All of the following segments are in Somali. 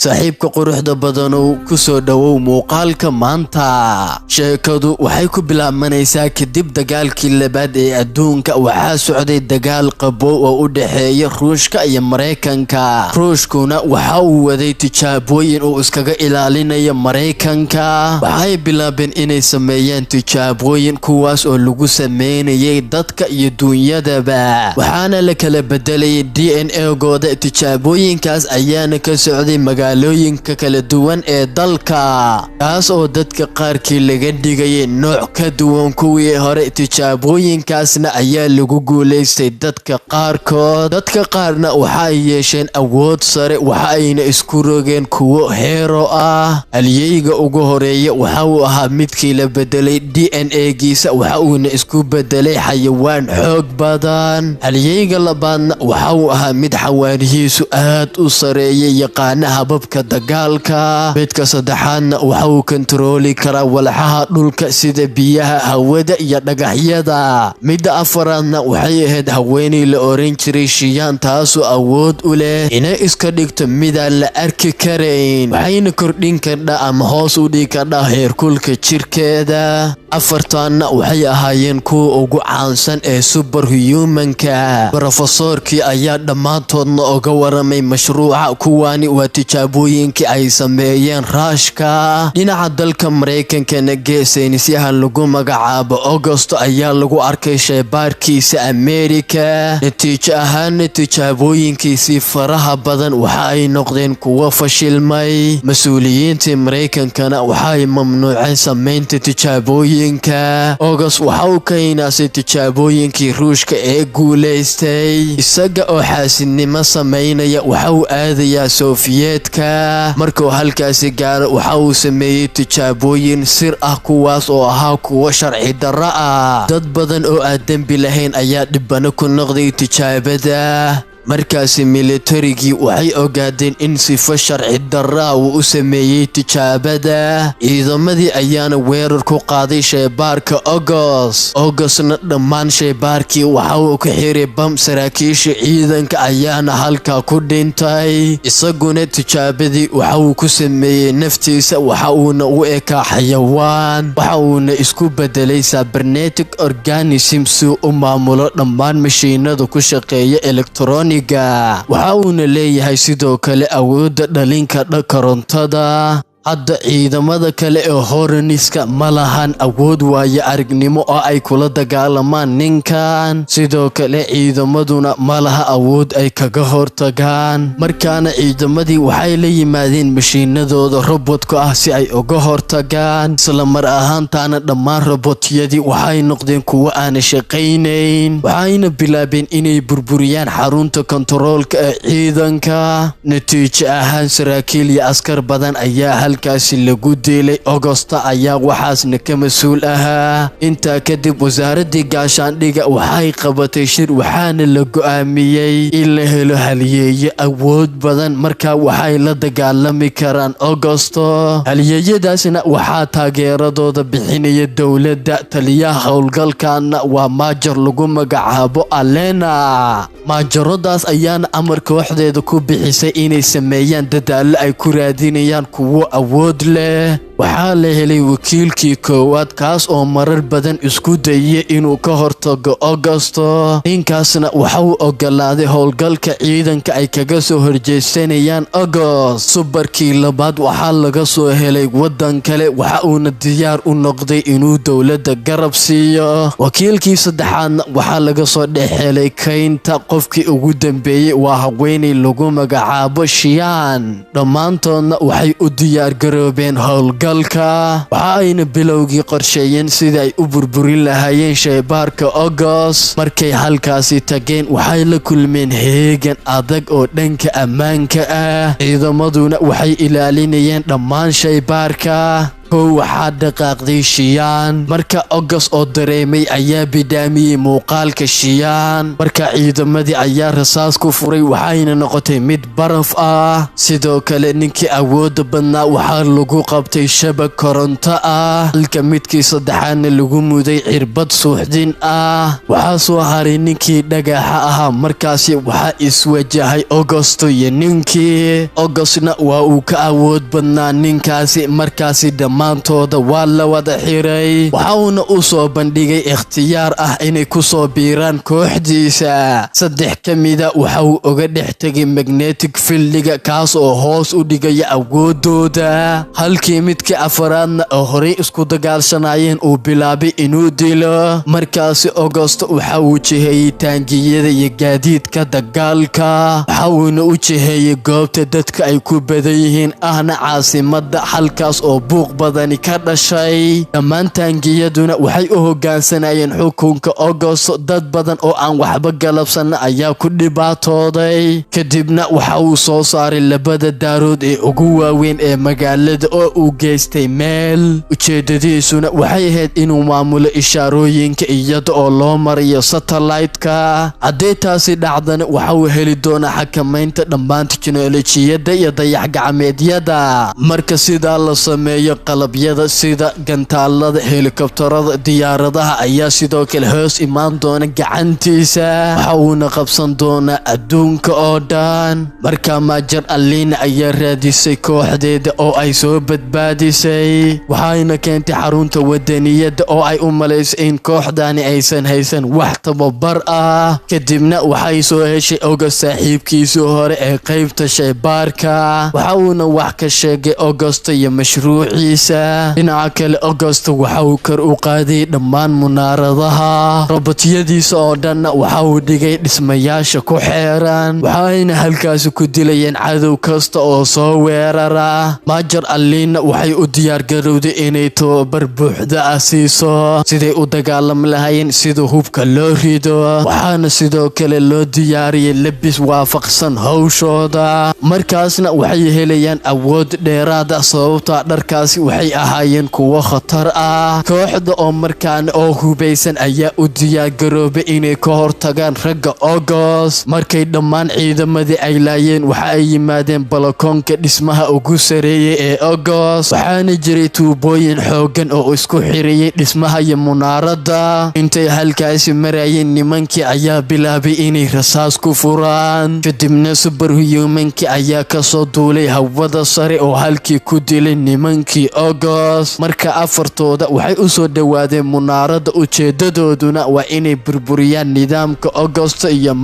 Saaxiibka quruxda badanow, ku soo dhowow muuqaalka maanta. Sheekadu waxay ku bilaabmanaysaa kadib dagaalkii labaad ee adduunka. Waxaa socday dagaal qabow oo u dhexeeya Ruushka iyo Maraykanka. Ruushkuna waxa uu waday tijaabooyin uu iskaga ilaalinayo Maraykanka. Waxay bilaabeen inay sameeyaan tijaabooyin, kuwaas oo lagu sameynayay dadka iyo duunyadaba, waxaana la kala bedelayay DNA gooda. Tijaabooyinkaas ayaana ka socday magaalooyinka kala duwan ee dalka, kaas oo dadka qaarkii laga dhigayay nooc ka duwan kuwii hore. Tijaabooyinkaasna ayaa lagu guulaystay dadka qaarkood. Dadka qaarna waxa ay yeesheen awood sare, waxa ayna isku rogeen kuwo hero ah. Halyeyga ugu horeeya waxa uu ahaa midkii la bedelay DNA giisa, waxa uuna isku bedelay xayawaan xoog badan. Halyeyga labaadna waxa uu ahaa mid xawaarihiisu aad u sareeyay, yaqaana hababka dagaalka. Midka saddexaadna waxa uu kontarooli karaa walxaha dhulka sida biyaha, hawada iyo dhagaxyada. Midda afaraadna waxay ahayd haweeney la oran jiray Shiyaan, taasoo awood u leh inay iska dhigto midaan la arki karayn, waxayna kordhin kardhaa ama hoos u dhigi kardhaa heerkulka jirkeeda. Afartaanna waxay ahaayeen kuwa ugu caansan ee superhumanka. Brofesoorkii ayaa dhammaantoodna oga waramay mashruuca. Kuwaani waa tijaabooyinkii ay sameeyeen Raashka. Dhinaca dalka Maraykankana, geesaynisyahan lagu magacaabo Augusto ayaa lagu arkay shaybaarkiisa Ameerika. Natiijo ahaana, tijaabooyinkiisii faraha badan waxa ay noqdeen kuwo fashilmay. Mas-uuliyiintii Maraykankana waxa ay mamnuuceen samaynta tijaabooyinka. August waxa uu ka hinaasay tijaabooyinkii Ruushka ee guulaystay. Isaga oo xaasidnimo samaynaya, waxa uu aadayaa Sofiyeetka. Markuu halkaasi gaaro, waxa uu sameeyey tijaabooyin sir ah, kuwaas oo ahaa kuwo sharci darro ah. Dad badan oo aan dembi lahayn ayaa dhibano ku noqday tijaabada. Markaasi militarigii waxay ogaadeen in sifo sharci darraa uu u sameeyey tijaabada. Ciidamadii ayaana weerar ku qaaday shaybaarka August. Augustna dhammaan shaybaarkii waxa uu ku xiray bam. Saraakiisha ciidanka ayaana halkaa ku dhintay. Isaguna tijaabadii waxa uu ku sameeyey naftiisa, waxa uuna u ekaa xayawaan, waxa uuna isku bedelay cybernetic organism si u maamulo dhammaan mashiinada ku shaqeeya electroniga. Waxa uuna leeyahay sidoo kale awoodda dhalinka korontada. Hadda ciidamada kale ee Horoniska ma lahan awood waayo aragnimo oo ay kula dagaalamaan ninkan. Sidoo kale ciidamaduna ma laha awood ay kaga hortagaan. Markaana ciidamadii waxay la yimaadeen mashiinadooda robotka ah si ay uga hortagaan. Isla mar ahaantaana dhammaan robotyadii waxay noqdeen kuwo aana shaqaynayn, waxayna bilaabeen inay burburiyaan xarunta kontaroolka ee ciidanka. Natiijo ahaan, saraakiil iyo askar badan ayaa halkaasi lagu dilay. Augusta ayaa waxaasna ka mas-uul ahaa. Intaa kadib, wasaaraddii gaashaandhiga waxay qabatay shir, waxaana la go'aamiyey in la helo halyeeye awood badan, markaa waxay la dagaalami karaan Augusto. Halyeeyadaasna waxaa taageeradooda bixinaya dowladda. Taliyaha howlgalkana waa major lagu magacaabo Alena. Maajaradaas ayaana amar kooxdeeda ku bixisay inay sameeyaan dadaallo ay ku raadinayaan kuwo awood leh. Waxaa la helay wakiilkii koowaad, kaas oo marar badan isku dayay inuu ka hortago Augusto. Ninkaasna waxa uu ogolaaday howlgalka ciidanka ay kaga soo horjeesanayaan August. Superkii labaad waxaa laga soo helay waddan kale, waxa uuna diyaar u noqday inuu dowladda garab siiyo. Wakiilkii saddexaadna waxaa laga soo dhex helay kaynta. Qofkii ugu dambeeyey waa haweeney lagu magacaabo Shiyaan. Dhammaantoodna waxay u diyaargaroobeen howlgalka, waxa ayna bilowgii qorsheeyeen sidii ay u burburin lahaayeen shaybaarka August. Markay halkaasi tageen, waxay la kulmeen heegan adag oo dhanka ammaanka ah. Ciidamaduna waxay ilaalinayeen dhammaan shaybaarka. Kow, waxaa dhaqaaqday Shiyaan. Marka Ogos oo dareemay ayaa bidhaamiyey muuqaalka Shiyaan. Marka ciidamadii ayaa rasaas ku furay, waxayna noqotay mid baraf ah. Sidoo kale ninkii awoodda badnaa waxaa lagu qabtay shabag koronto ah, halka midkii saddexaadna lagu muday cirbad suuxdin ah. Waxaa soo haray ninkii dhagaxa ahaa. Markaasi waxaa iswajahay Augusto iyo ninkii. Augustna waa uu ka awood badnaa ninkaasi. Markaasi dhammaantooda waa la wada xiray. Waxa uuna u soo bandhigay ikhtiyaar ah inay ku soo biiraan kooxdiisa. Saddex ka mida waxa uu oga dhex tegay magnetic fieldiga, kaas oo hoos u dhigaya awoodooda, halkii midkii afaraadna oo horey isku dagaalshanayeen uu bilaabay inuu dilo. Markaasi Augusto waxa uu jiheeyey taangiyada iyo gaadiidka dagaalka, waxa uuna u jiheeyey goobta dadka ay ku badan yihiin, ahna caasimadda, halkaas oo buuq badani ka dhashay. Dhammaan taangiyaduna waxay u hoggaansanayeen xukunka Augusto. Dad badan oo aan waxba galabsanna ayaa ku dhibaatooday. Kadibna waxa uu soo saaray labada daarood ee ugu waaweyn ee magaalada oo uu geystay meel. Ujeedadiisuna waxay ahayd inuu maamulo ishaarooyinka iyada oo loo marayo satellite-ka. Haddii taasi dhacdana, waxa uu heli doonaa xakamaynta dhammaan tiknolojiyadda iyo dayax gacmeedyada. Marka sidaa la sameeyo, qalabyada sida gantaalada, helikobtarada, diyaaradaha ayaa sidoo kale hoos imaan doona gacantiisa, waxa uuna qabsan doonaa adduunka oo dhan. Markaa Major Alina ayaa raadisay kooxdeeda oo ay soo badbaadisay, waxayna keentay xarunta wadaniyadda oo ay u malaysay in kooxdani aysan haysan wax tababar ah. Kadibna waxay soo heshay August, saaxiibkiisii hore ee qaybta shaybaarka, waxa uuna wax ka sheegay Augusto iyo mashruuciisa. Dhinaca kale, Augusto waxa uu kor u qaaday dhammaan munaaradaha, robotyadiisa oo dhanna waxa uu dhigay dhismayaasha ku xeeran, waxayna halkaasi ku dilayeen cadow kasta oo soo weerara. Major Alina waxay u diyaargarowday inay tababar buuxda ah siiso siday u dagaalami lahaayeen, sida hubka loo rido. Waxaana sidoo kale loo diyaariyey lebis waafaqsan howshooda. Markaasna waxay helayaan awood dheeraad ah, sababtaa dharkaasi waxay ahaayeen kuwo khatar ah. Kooxda oo markaana oo hubaysan ayaa u diyaargaroobay inay ka hortagaan ragga Ogos. Markay dhammaan ciidamadii ay laayeen, waxa ay yimaadeen balakoonka dhismaha ugu sareeyay ee Ogos. Waxaana jiray tuubooyin xooggan oo isku xirayay dhismaha iyo munaaradda. Intay halkaasi marayeen, nimankii ayaa bilaabay inay rasaas ku furaan. Kadibna superhumankii ayaa kasoo duulay hawada sare oo halkii ku dilay nimankii Ogos. Marka afartooda waxay u soo dhowaadeen munaaradda, ujeedadooduna waa inay burburiyaan nidaamka Augusto iyo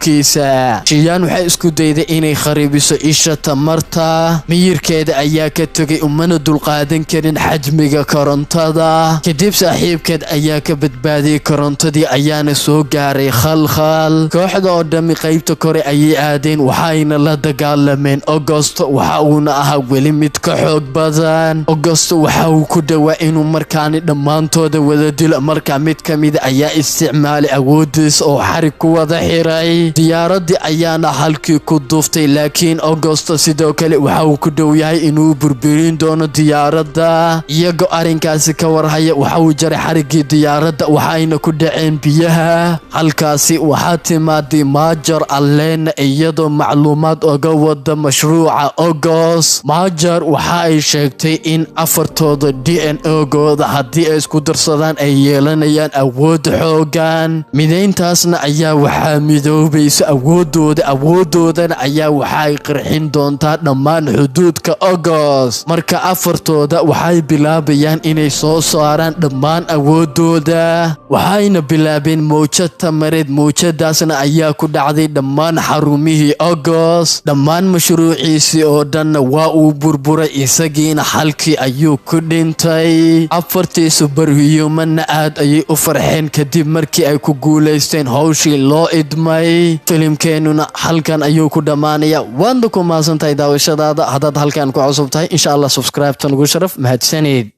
maamulkiisa. Shiyaan waxay isku dayday inay kharibiso isha tamarta. Miyirkeeda ayaa ka tegay, umana dulqaadan karin xajmiga korontada. Kadib saaxiibkeed ayaa ka badbaadiyey korontadii, ayaana soo gaaray khalkhal. Kooxda oo dhammi qaybta kore ayay aadeen, waxayna la dagaalameen Augusto, waxa uuna ahaa weli mid ka xoog badan. Augusto waxa uu ku dhowaa inuu markaani dhammaantooda wada dilo. Markaa mid ka mida ayaa isticmaalay awoodiisa oo xarig ku wada xiray. Diyaaradii ayaana halkii ku duuftay, laakiin Augusto sidoo kale waxa uu ku dhow yahay inuu burburin doono diyaaradda. Iyagoo arrinkaasi ka warhaya, waxa uu jaray xariggii diyaaradda, waxayna ku dhaceen biyaha. Halkaasi waxaa timaaday Major Alena iyadoo macluumaad oga wada mashruuca Ogos. Major waxa ay sheegtay in afartooda DNA gooda haddii ay isku darsadaan ay yeelanayaan awood xoogan. Midayntaasna ayaa waxaa midoobaysa awoodooda, awoodoodana ayaa waxa ay qarxin doontaa dhammaan xuduudka Ogos. Marka afartooda waxay bilaabayaan inay soo saaraan dhammaan awoodooda, waxayna bilaabeen mowjad tamareed. Mowjadaasna ayaa ku dhacday dhammaan xarumihii Ogos. Dhammaan mashruuciisii oo dhanna waa uu burburay, isagiina halkii ayuu ku dhintay. Afartii superhumanna aad ayay u farxeen kadib markii ay ku guulaysteen howshii loo idmay. Filimkeenuna halkan ayuu ku dhammaanaya. Waadna ku mahadsan tahay daawashadaada. Haddaad halkan ku cusub tahay, insha Allah subscribe-ta nagu sharaf. Mahadsanid.